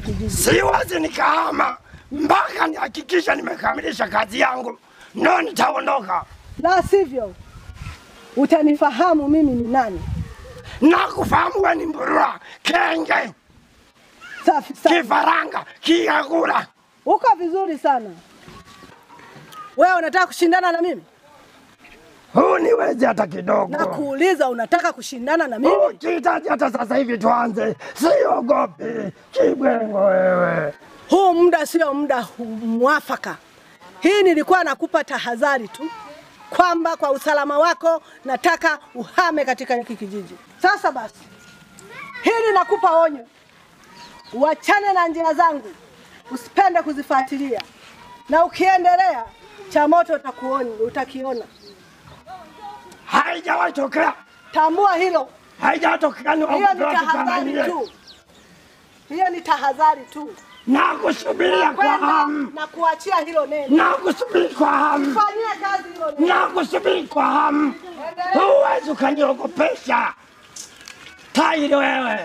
kijiji. Siwezi nikahama mpaka nihakikisha nimekamilisha kazi yangu, ndio nitaondoka. La sivyo utanifahamu mimi ni nani. Nakufahamu wewe ni mburura, kenge. Safi sana. Kifaranga, kiagura. Uko vizuri sana. Wewe unataka kushindana na mimi? Huniwezi hata kidogo. Nakuuliza, unataka kushindana na mimi? Ukihitaji hata sasa hivi tuanze. Siogopi kibwengo wewe. Huu muda sio muda mwafaka. Hii nilikuwa nakupa tahadhari tu kwamba kwa usalama wako nataka uhame katika hiki kijiji. Sasa basi, hili nakupa onyo. Uachane na njia zangu, usipende kuzifuatilia. Na ukiendelea cha moto utakiona. Haijawahi tokea. Tambua hilo. Haijawahi tokea. Hiyo ni tahadhari tu. Hiyo ni tahadhari tu. Nakusubiria kwa hamu. Na kuachia hilo neno. Nakusubiri kwa hamu. Fanyia kazi hilo neno. Nakusubiri kwa hamu. Huwezi ukaniogopesha. Tairi wewe.